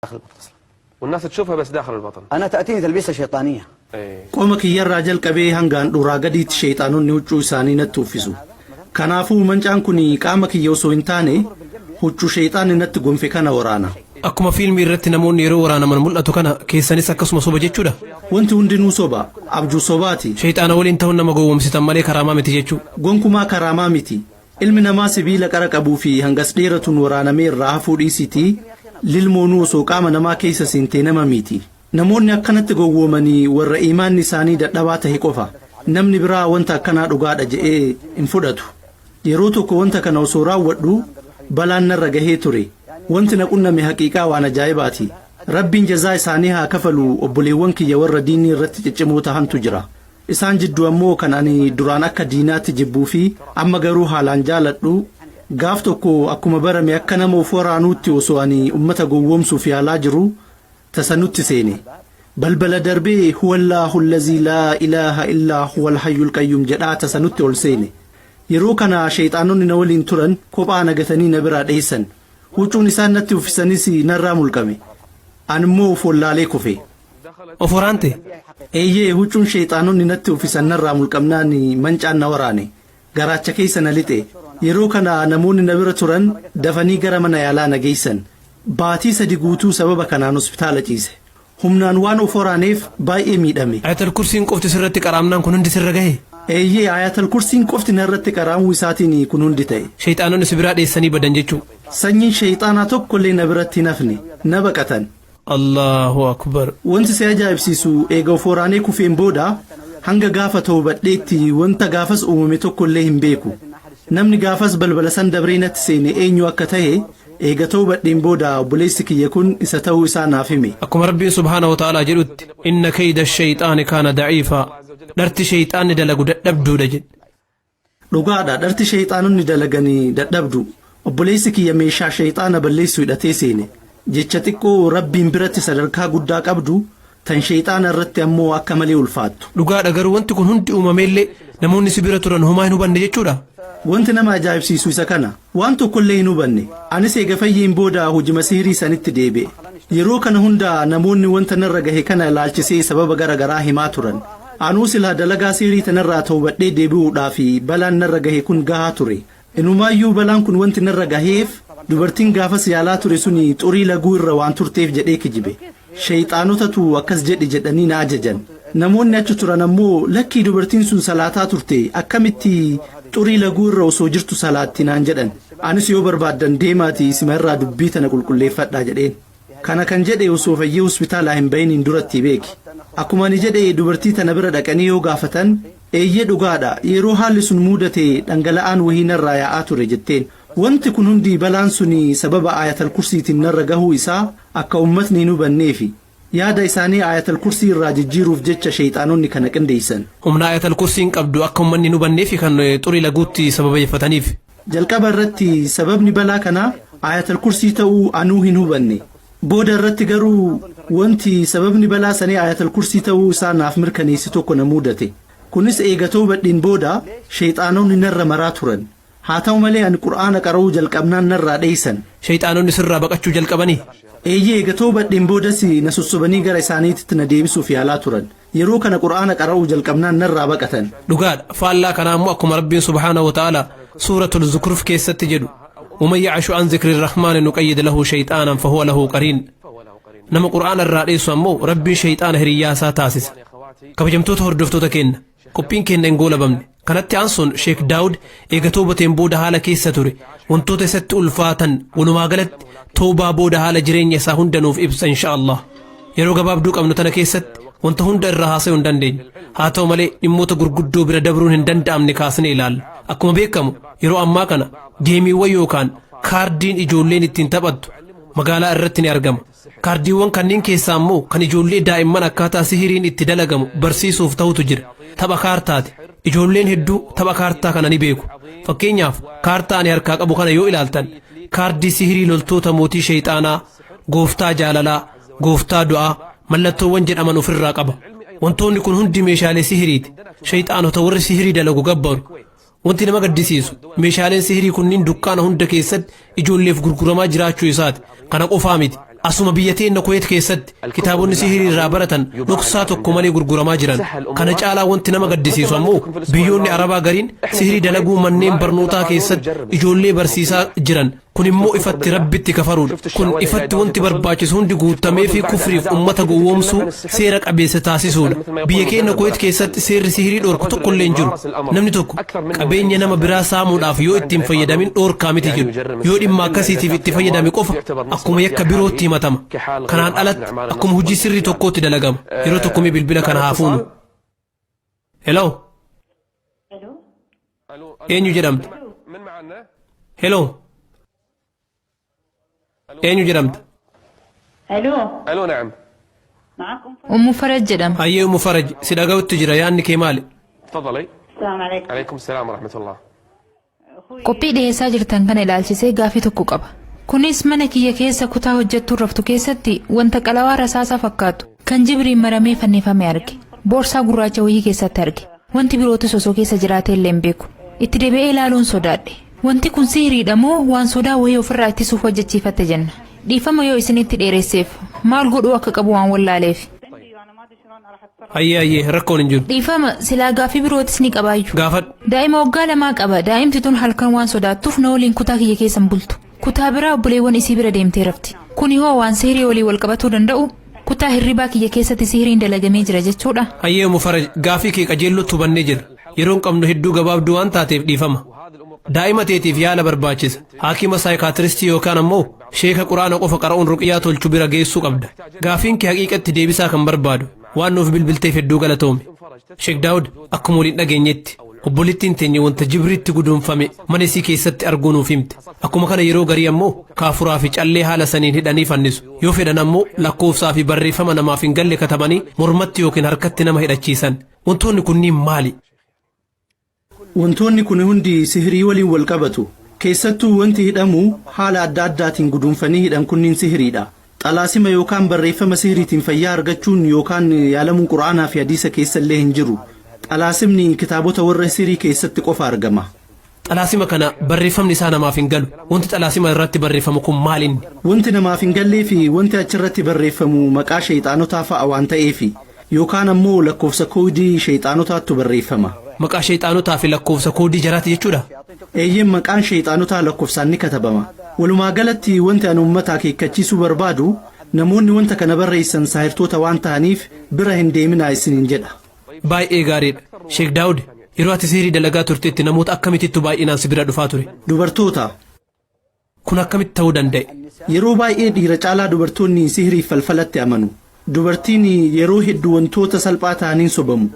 داخل البطن أصلاً. والناس تشوفها بس داخل البطن. أنا تأتيني تلبيسة شيطانية. ايه. Qoma kiyyarraa jalqabee hangaan dhuraa gadiitti sheexaanonni huccuu isaanii natti uffisu. Kanaafuu mancaan kun qaama kiyya osoo hin taane huccuu sheexaanni natti gonfe kana waraana. Akkuma fiilmii irratti namoonni yeroo waraanaman mul'atu kana keessanis akkasuma soba jechuudha. Wanti hundinuu soba, abjuu sobaati. Sheexaana waliin ta'uun nama gowwoomsitan malee karaamaa miti jechuu. Gonkumaa karaamaa miti. Ilmi namaa sibiila qara qabuu fi hangas dheeratuun waraanamee irraa hafuu dhiisitii lilmoonuu osoo qaama namaa keessa seentee nama miti. Namoonni akkanatti gowwoomanii warra imaanni isaanii dadhabaa tahe qofa. Namni biraa wanta akkanaa dhugaadha je'ee hin fudhatu. Yeroo tokko wanta kana osoo raawwadhu balaan narra gahee ture. Wanti na qunname haqiiqaa waan ajaa'ibaati. Rabbiin jazaa isaanii haa kafalu, obboleewwan kiyya warra diinii irratti ciccimoo tahantu jira. Isaan jidduu ammoo kan ani duraan akka diinaatti jibbuu fi amma garuu haalaan jaaladhu, gaaf tokko akkuma barame akka nama of waraanuutti osoo ani ummata gowwoomsuuf yaalaa jiru tasa nutti seene. Balbala darbee "هو الله الذي لا إله إلا هو الحي القيوم" jedhaa tasa nutti ol seene. Yeroo kana sheexaanonni na waliin turan kophaa nagatanii na biraa dheessan. Huccuun isaan natti uffisanis narraa mulqame. Ani immoo of wallaalee kufe. Of waraante? Eeyyee, huccuun sheexaanonni natti uffisan narraa mulqamnaan mancaan na waraane. Garaacha keessa na lixe. Yeroo kana namoonni na bira turan dafanii gara mana yaalaa na geessan. Baatii 3 guutuu sababa kanaan hospitaala ciise. Humnaan waan of waraaneef baay'ee miidhame. Ayatal Kursiin qofti sirratti qaraamnaan kun hundi sirra gahe? Eeyyee, Ayatal Kursiin qofti narratti qaraamuu isaatiin kun hundi ta'e. Sheexaanonni si biraa dheessanii badan jechuu. Sanyiin sheexaanaa tokkollee na biratti hin hafne, na baqatan. Allahu akbar. Wanti si ajaa'ibsiisu, eega of waraanee kufeen booda hanga gaafa toobadheetti wanta gaafas uumame tokkollee hin beeku. Namni gaafas balbala san dabree natti seene eenyu akka ta'e eega toobadheen booda obboleessi kiyya kun isa ta'uu isaa naaf hime. Akkuma Rabbiin subhaanahu wa ta'aalaa jedhutti, "إن كيد الشيطان كان ضعيفا", dharti sheeyxaanni dalagu dadhabduudha jedhe. Dhugaadha, dharti sheexaanonni dalaganii dadhabdu. Obboleessi kiyya meeshaa sheexaana balleessu hidhatee seene. Jecha xiqqoo Rabbiin biratti sadarkaa guddaa qabdu, tan sheexaana irratti ammoo akka malee ulfaattu. Dhugaadha, garuu wanti kun hundi uumameellee namoonni si bira turan homaa hin hubanne jechuudha. Wanti nama ajaa'ibsiisu isa kana. Waan tokkollee hin hubanne. Anis eega fayyeen booda hojii sihirii sanitti deebi'e. Yeroo kana hunda namoonni wanta narra gahe kana ilaalchisee sababa gara garaa himaa turan. Anuu silaa dalagaa sihirii tanarraa toobadhee deebi'uudhaa fi balaan narra gahe kun gahaa ture. Inumaayyuu balaan kun wanti narra gaheef dubartiin gaafas yaalaa ture suni xurii laguu irra waan turteef jedhee kijibe. Sheeyxaanotatu akkas jedhi jedhanii na ajajan. Namoonni achi turan ammoo, "Lakkii, dubartiin sun salaataa turte, akkamitti xurii laguu irra osoo jirtu salaatti?" naan jedhan. Anis, "Yoo barbaaddan deemaatii isima irraa dubbii tana qulqulleeffadhaa" jedheen. Kana kan jedhe osoo fayyee hospitaalaa hin bahiniin duratti beeki. Akkuma ani jedhe dubartii tana bira dhaqanii yoo gaafatan, "Eeyyee, dhugaadha, yeroo haalli sun mudate dhangala'aan wahii narraa yaa'aa ture" jetteen. Wanti kun hundi balaan suni sababa Aayatal Kursiitiin narra gahuu isaa akka ummatni hin hubanneefi. Yaada isaanii Aayatal Kursii irraa jijjiiruuf jecha sheeyxaanonni kana qindeessan. Humna Ayatal Kursiin qabdu akka ummanni hin hubanneefi kan xurii laguutti sababeeffataniif. Jalqaba irratti sababni balaa kanaa Aayatal Kursii ta'uu anuu hin hubanne. Booda irratti garuu wanti sababni balaa sanii Aayatal Kursii ta'uu isaa naaf mirkaneessi tokko na mudate. Kunis eega toobadhiin booda sheeyxaanonni narra maraa turan. Haa ta'u malee ani Qur'aana qara'uu jalqabnaan narraa dheeysan. Sheeyxaanonni sirraa baqachuu jalqabanii? Eeyyee, eega toobadheen boodas na sossobanii gara isaaniitti na deebisuuf yaalaa turan. Yeroo kana Qur'aana qara'uu jalqabnaan narraa baqatan. Dhugaadha, faallaa kanaa immoo akkuma Rabbiin subhaanahu wa ta'aalaa Suuratul Zukruf keessatti jedhu, "ومن يعش عن ذكر الرحمن نقيض له شيطانا فهو له قرين", nama Qur'aana irraa dheessu ammoo Rabbiin shayxaana hiriyyaa isaa taasisa. Kabajamtoota hordoftoota keenya, qophiin keenya hin goolabamne. Kanatti aansuun Sheek Daawud eega toobateen booda haala keessa ture, wantoota isatti ulfaatan, walumaa galatti toobaa booda haala jireenya isaa hunda nuuf ibsa, insha Allah. Yeroo gabaabduu qabnu tana keessatti wanta hunda irraa haasa'uu hin dandeenye. Haa ta'u malee dhimmoota gurguddoo bira dabruun hin danda'amne kaasnee ilaalla. Akkuma beekamu yeroo ammaa kana geemiiwwan yookaan kaardiin ijoolleen ittiin taphattu magaalaa irratti ni argama. Kaardiiwwan kanneen keessaa immoo kan ijoollee daa'imman akkaataa sihiriin itti dalagamu barsiisuuf ta'utu jira. Tapha kaartaati. Ijoolleen hedduu tapha kaartaa kana ni beeku. Fakkeenyaaf, kaartaa ani harkaa qabu kana yoo ilaaltan, kaardii sihirii loltoota mootii sheeyxaanaa, gooftaa jaalalaa, gooftaa du'aa mallattoowwan jedhaman ofirraa qaba. Wantoonni kun hundi meeshaalee sihiriiti. Sheeyxaanota warri sihirii dalagu gabbaru. Wanti nama gaddisiisu meeshaaleen sihirii kunniin dukkaana hunda keessatti ijoolleef gurguramaa jiraachuu isaati. Kana qofaa miti. Asuma biyya teenna Kuweet keessatti kitaabonni sihirii irraa baratan dhoksaa tokko malee gurguramaa jiran. Kana caalaa wanti nama gaddisiisu ammoo biyyoonni Arabaa gariin sihirii dalaguu manneen barnootaa keessatti ijoollee barsiisaa jiran. Kun immoo ifatti Rabbitti kafaruudha. Kun ifatti wanti barbaachisu hundi guutamee fi kufriif ummata gowwoomsuu seera qabeessa taasisuudha. Biyya keenya Kuweet keessatti seerri sihirii dhorku tokko illee hin jiru. Namni tokko qabeenya nama biraa saamuudhaaf yoo ittiin fayyadamin dhorkaa miti jedhu. Yoo dhimma akkasiitiif itti fayyadame qofa akkuma yakka birootti himatama. Kanaan alatti akkuma hojii sirrii tokkootti dalagama. Yeroo tokko mee bilbila kana haa fuunu. Hello. Eenyu jedhamta? Hello. Eenyu jedhamta? الو. الو، نعم. معكم. Ummu Faraj jedhama. Hayyee Ummu Faraj, si dhaga'utti jira, yaadni kee maali? تفضلي. السلام عليكم. عليكم السلام ورحمة الله. Qophii dhiheessaa jirtan kana ilaalchisee gaafii tokko qaba. Kunis mana kiyya keessa kutaa hojjettuun raftu keessatti wanta qalawaa rasaasaa fakkaatu kan jibriin maramee fannifame arge. Boorsaa gurraacha wayii keessatti arge. Wanti birootis osoo keessa jiraate illee hin beeku. Itti deebi'ee ilaaluun sodaadhe. Wanti kun sihiriidha moo waan sodaa wayii ofirraa ittisuuf hojjechiifatte jenna. Dhiifama yoo isinitti dheeresseef, maal godhuu akka qabu waan wallaaleef. Hayyee hayyee, rakkoon hin jiru. Dhiifama, silaa gaafii birootis ni qabaayyu. Gaafadhu. Daa'ima waggaa 2 qaba. Daa'imti tun halkan waan sodaattuuf na waliin kutaa kiyya keessa hin bultu. Kutaa biraa obboleewwan isii bira deemtee rafti. Kuni hoo waan sihirii walii wal qabatuu danda'u? Kutaa hirribaa kiyya keessatti sihiriin dalagamee jira jechuudha. Hayyee Ummu Faraj, gaafii kee qajeellotti hubannee jira. Yeroon qabnu hedduu gabaabduu waan taateef dhiifama. Daa'ima teetiif yaala barbaachisa. Haakima saayikaatiristii yookaan ammoo sheeka quraana qofa qara'uun ruqiyyaa tolchu bira geessuu qabda. Gaafiin kee haqiiqatti deebisaa kan barbaadu. Waan nuuf bilbilteef hedduu galatoomi. Sheek Daawud, akkuma waliin dhageenyetti obbolittiin teenya wanta jibriitti guduunfame mana isii keessatti arguu nuuf himte. Akkuma kana yeroo garii ammoo kaafuraa fi callee haala saniin hidhanii fannisu. Yoo fedhan ammoo lakkoofsaa fi barreeffama namaaf hin galle katabanii mormatti yookiin harkatti nama hidhachiisan. Wantoonni kunniin maali? Wantoonni kun hundi sihirii waliin wal qabatu. Keessattuu wanti hidhamu haala adda addaatiin guduunfanii hidhan kunniin sihiriidha. Xalaasima yookaan barreeffama sihiriitiin fayyaa argachuun yookaan yaalamuun quraanaa fi hadiisa keessa illee hin jiru. Xalaasimni kitaabota warra sihirii keessatti qofa argama. Xalaasima kana barreeffamni isaa namaaf hin galu. Wanti xalaasima irratti barreeffamu kun maal inni? Wanti namaaf hin gallee fi wanti achirratti barreeffamu maqaa sheexaanotaa fa'a waan ta'eefi yookaan ammoo lakkoofsa koodii sheexaanotaattu barreeffama. Maqaa sheexaanotaa fi lakkoofsa koodii jaraati jechuudha. Eeyyeen, maqaan sheexaanotaa lakkoofsaan ni katabama. Walumaa galatti wanti ani uummata akeekkachiisuu barbaadu, namoonni wanta kana barreessan saahirtoota waan ta'aniif bira hin deeminaa isiniin jedha. Baay'ee gaariidha. Sheek Daawud, yeroo ati sihirii dalagaa turtetti namoota akkamitittu baay'inaan si bira dhufaa ture? Dubartoota. Kun akkamitti ta'uu danda'e? Yeroo baay'ee dhiira caalaa dubartoonni sihiriif falfalatti amanu. Dubartiin yeroo hedduu wantoota salphaa ta'aniin sobamu.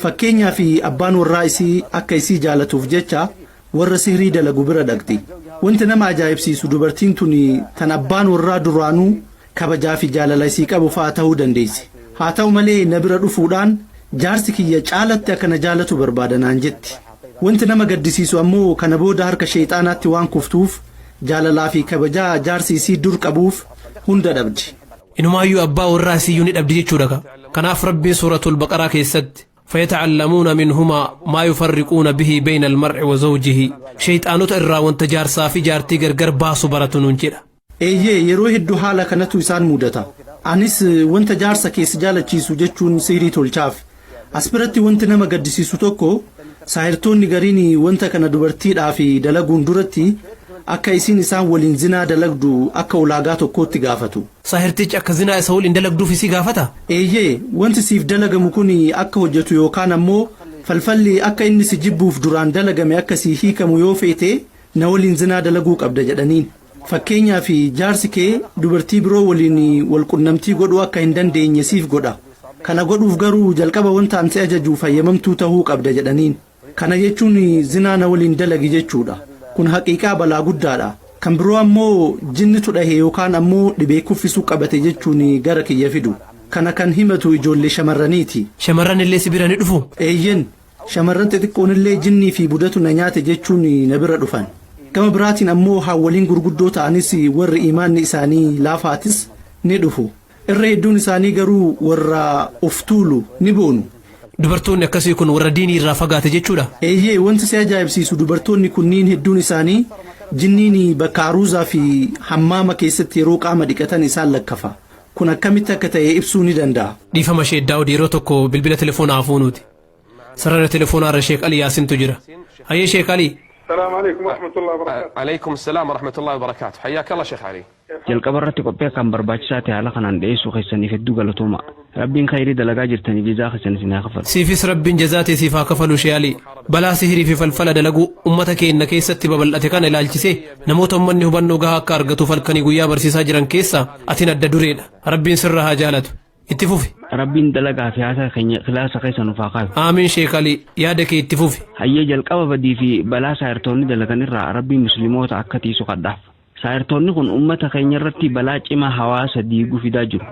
Fakkeenyaaf, abbaan warraa isii akka isii jaalatuuf jecha warra sihirii dalagu bira dhaqxi. Wanti nama ajaa'ibsiisu, dubartiin tun tan abbaan warraa duraanuu kabajaa fi jaalala isii qabu fa'aa ta'uu dandeessi. Haa ta'u malee na bira dhufuudhaan jaarsi kiyya caalatti akka na jaalatu barbaada naan jetti. Wanti nama gaddisiisu ammoo kana booda harka sheexaanaatti waan kuftuuf jaalalaa fi kabajaa jaarsi isii dur qabuuf hunda dhabdi. Inumaayyuu abbaa warraa isiyyuu ni dhabdi jechuudha ka. Kanaaf Rabbiin Suuratul Baqaraa keessatti فيتعلمون منهما ما يفرقون به بين المرء وزوجه, shayxaanota irraa wanta jaarsaa fi jaartii gargar baasu baratu nuun jedha. Eeyyee, yeroo hedduu haala kanatu isaan mudata. Anis wanta jaarsa keessa jaalachiisu jechuun sihirii tolchaaf. As biratti wanti nama gaddisiisu tokko, saahirtoonni gariin wanta kana dubartiidhaa fi dalaguun duratti akka isiin isaan waliin zinaa dalagdu akka ulaagaa tokkootti gaafatu. Saahirtichi akka zinaa isa waliin dalagduuf isii gaafata? Eeyyee, wanti siif dalagamu kun akka hojjetu yookaan ammoo falfalli akka inni si jibbuuf duraan dalagame akka si hiikamu yoo feete na waliin zinaa dalaguu qabda jedhaniin. Fakkeenyaaf, jaarsi kee dubartii biroo waliin wal qunnamtii godhuu akka hin dandeenye siif godha. Kana godhuuf garuu jalqaba wanta an si ajaju fayyamamtuu ta'uu qabda jedhaniin. Kana jechuun zinaa na waliin dalagi jechuudha. Kun haqiiqaa balaa guddaadha. Kan biroo ammoo jinnitu dhahe yookaan ammoo dhibee kuffisuu qabate jechuun gara kiyya fidu. Kana kan himatu ijoollee shamarraniiti. Shamarran illee si bira ni dhufu? Eeyyen, shamarran xixiqqoon illee jinnii fi budatu na nyaate jechuun na bira dhufan. Gama biraatiin ammoo haawwaliin gurguddoo ta'anis warri imaanni isaanii laafaatis ni dhufu. Irra hedduun isaanii garuu warra of tuulu, ni boonu. Dubartoonni akkasii kun warra diinii irraa fagaate jechuudha. Eeyyee, wanti si ajaa'ibsiisu dubartoonni kunniin hedduun isaanii Jinniin bakka aruuzaa fi hammaama keessatti yeroo qaama dhiqatan isaan lakkafa. Kun akkamitti akka ta'e ibsuu ni danda'a. Dhiifama Sheek Daawud, yeroo tokko bilbila telefoonaa fuunuuti. Sarara telefoonaa irra Sheek Ali Yaasintu jira. Hayyee Sheek Ali. السلام عليكم ورحمة الله وبركاته. عليكم السلام ورحمة الله وبركاته، حياك الله شيخ علي. Jalqaba irratti qophii akkaan barbaachisaa ta'e haala kanaan dhiyeessuu keessaniif hedduu galatooma. Rabbiin khayrii dalagaa jirtaniif jazaa keessan isin haa kafalu. Siifis Rabbiin jazaatee siif haa kafalu Sheek Ali. Balaa sihirii fi falfala dalaguu ummata keenya keessatti babal'ate kana ilaalchisee namoota ummanni hubannoo gahaa akka argatuuf halkanii guyyaa barsiisaa jiran keessaa atin adda dureedha. Rabbiin sirra haa jaalatu. Itti fufi. Rabbiin dalagaa fi haasaa keenya ikhlaasa keessa nuuf haa kaayu. Aamiin Sheek Ali, yaada kee itti fufi. Hayyee, jalqaba badii fi balaa saayirtoonni dalagan irraa Rabbiin musliimoota akka tiisu kadhaaf. Saayirtoonni kun ummata keenya irratti balaa cimaa hawaasa diiguu fidaa jiru.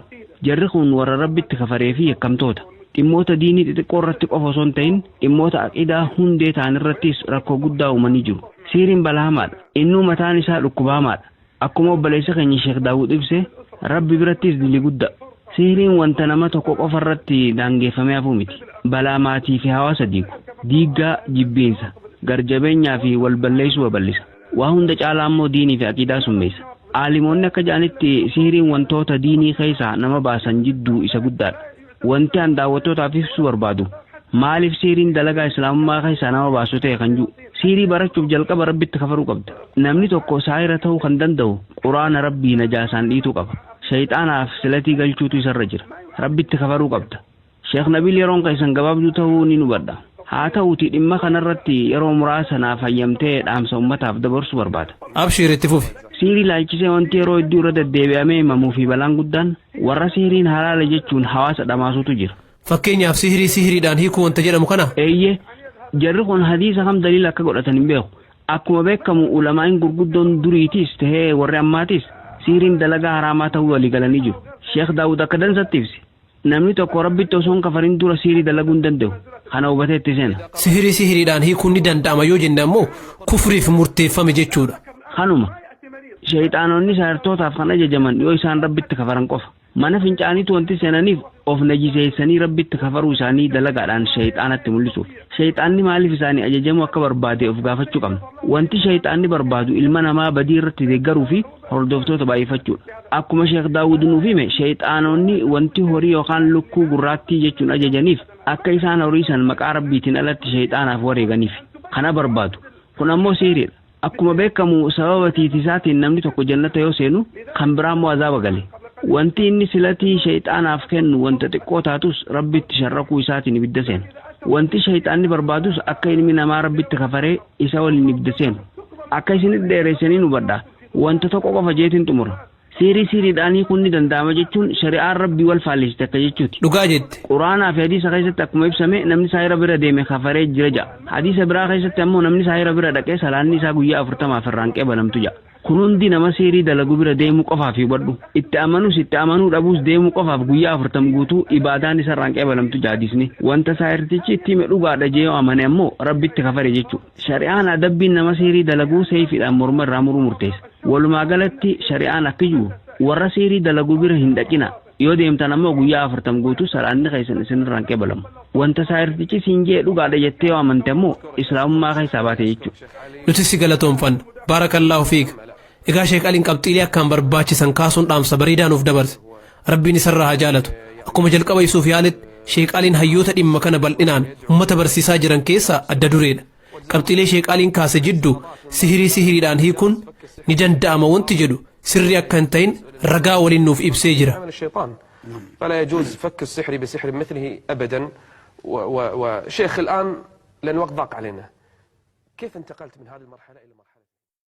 Jarri kun warra Rabbitti kafaree fi yakkamtoota. Dhimmoota diinii xixiqqoo irratti qofa osoo hin ta'in dhimmoota aqidaa hundee ta'an irrattis rakkoo guddaa uumanii jiru. Siiriin balaa hamaadha. Innuu mataan isaa dhukkuba hamaadha. Akkuma obboleessa keenya Sheekh Daawud ibse, Rabbi birattis dilii guddaa. Siiriin wanta nama tokko qofa irratti daangeffamee hafuu miti. Balaa maatii fi hawaasa diigu. Diiggaa, jibbiinsa, garjabeenyaa fi wal balleessuu babal'isa. Waa hunda caalaa immoo diinii fi aqidaa summeessa. Aalimoonni akka jedhanitti sihiriin wantoota diinii keessaa nama baasan jidduu isa guddaadha. Wanti an daawwattootaaf ibsuu barbaadu maaliif sihiriin dalagaa islaamummaa keessaa nama baasu ta'e kan jiru. Sihirii barachuuf jalqaba Rabbitti kafaruu qabda. Namni tokko saahira ta'uu kan danda'u quraana Rabbii najaasaan dhiituu qaba. Shayxaanaaf silatii galchuutu isarra jira. Rabbitti kafaruu qabda. Sheekh Nabil, yeroon keessan gabaabduu ta'uu ni hubadha. Haa ta'uuti dhimma kanarratti yeroo muraasa naaf hayyamtee dhaamsa ummataaf dabarsuu barbaada. Abshiir, itti fufi. Siirii ilaalchisee wanti yeroo hedduu irra deddeebi'amee himamuu fi balaan guddaan warra siiriin halaala jechuun hawaasa dhamaasutu jira. Fakkeenyaaf sihirii sihiriidhaan hiikuu wanta jedhamu kana. Eeyyee, jarri kun hadiisa kam daliila akka godhatan hin beeku. Akkuma beekamu ulamaa'in gurguddoon duriitis tahee warri ammaatis siiriin dalagaa haraamaa ta'uu walii galanii jiru. Sheekh Daawud akka dansatti ibse. Namni tokko Rabbitti osoo hin kafarin dura siirii dalaguu hin danda'u. Kana hubatee itti seena. Sihirii sihiriidhaan hiikuun ni danda'ama yoo jenne ammoo kufriif murteeffame jechuudha. Kanuma. Shayxaanonni saayirtootaaf kan ajajaman yoo isaan Rabbitti kafaran qofa. Mana fincaaniitu wanti seenaniif of najiseessanii Rabbitti kafaruu isaanii dalagaadhaan shayxaanatti mul'isuuf. Shayxaanni maaliif isaanii ajajamuu akka barbaade of gaafachuu qabna. Wanti shayxaanni barbaadu ilma namaa badii irratti deeggaruu fi hordoftoota baay'ifachuudha. Akkuma Sheekh Daawud nuuf hime, shayxaanonni wanti horii yookaan lukkuu gurraattii jechuun ajajaniif akka isaan horii san maqaa Rabbiitiin alatti shayxaanaaf wareeganiif. Kana barbaadu. Kun ammoo siiriidha. Akkuma beekamu sababa tiitisaatiin namni tokko jannata yoo seenu kan biraa immoo azaaba gale. Wanti inni silatii shayxaanaaf kennu wanta xiqqoo taatus Rabbitti sharrakuu isaatiin ibidda seena. Wanti shayxaanni barbaadus akka ilmi namaa Rabbitti kafaree isa waliin ibidda seenu. Akka isinitti dheereessanii hubadha. Wanta tokko qofa jeetiin xumura. Siirii siiriidhaanii kun ni danda'ama jechuun shari'aan Rabbii wal faalliste akka jechuuti. Dhugaa jette. Quraanaa fi hadiisa keessatti akkuma ibsame namni saayira bira deeme kafaree jira ja'a. Hadiisa biraa keessatti ammoo namni saayira bira dhaqee salaanni isaa guyyaa 40f irraan qeebalamtu ja'a. Kun hundi nama siirii dalagu bira deemuu qofaaf hubadhu. Itti amanus itti amanuu dhabuus deemuu qofaaf guyyaa 40 guutuu ibaadaan isa irraan qeebalamtu ja'a hadiisni. Wanta saayirtichi itti hime dhugaadha jee yoo amane ammoo Rabbitti kafare jechuudha. Shari'aan adabbiin nama siirii dalaguu seefiidhaan morma irraa muruu murteessa. Walumaa galatti shari'aan akka jiru warra siirii dalagu bira hin dhaqina. Yoo deemtan ammoo guyyaa 40 guutuu salaanni keessan isinirraan qeebalamu. Wanta saayirtichi siin jee dhugaadha jettee yoo amante ammoo islaamummaa keessaa baate jechuudha. Nuti si galatoonfanna. Baarakallaahu fiik. Egaa Sheek Aliin qabxiilee akkaan barbaachisan kaasuun dhaamsa bareedaa nuuf dabarse. Rabbiin isarraa haa jaalatu. Akkuma jalqaba ibsuuf yaaletti Sheek Aliin hayyoota dhimma kana bal'inaan ummata barsiisaa jiran keessaa adda dureedha. Qabxiilee Sheek Aliin kaase jiddu sihirii sihiriidhaan hiikuun ni danda'ama wanti jedhu sirrii akka hin ta'in ragaa waliin nuuf ibsee jira. عمل الشيطان، فلا يجوز فك السحر بسحر مثله أبدا. وشيخ، الآن لأن الوقت ضاق علينا، كيف انتقلت من هذه المرحلة إلى مرحلة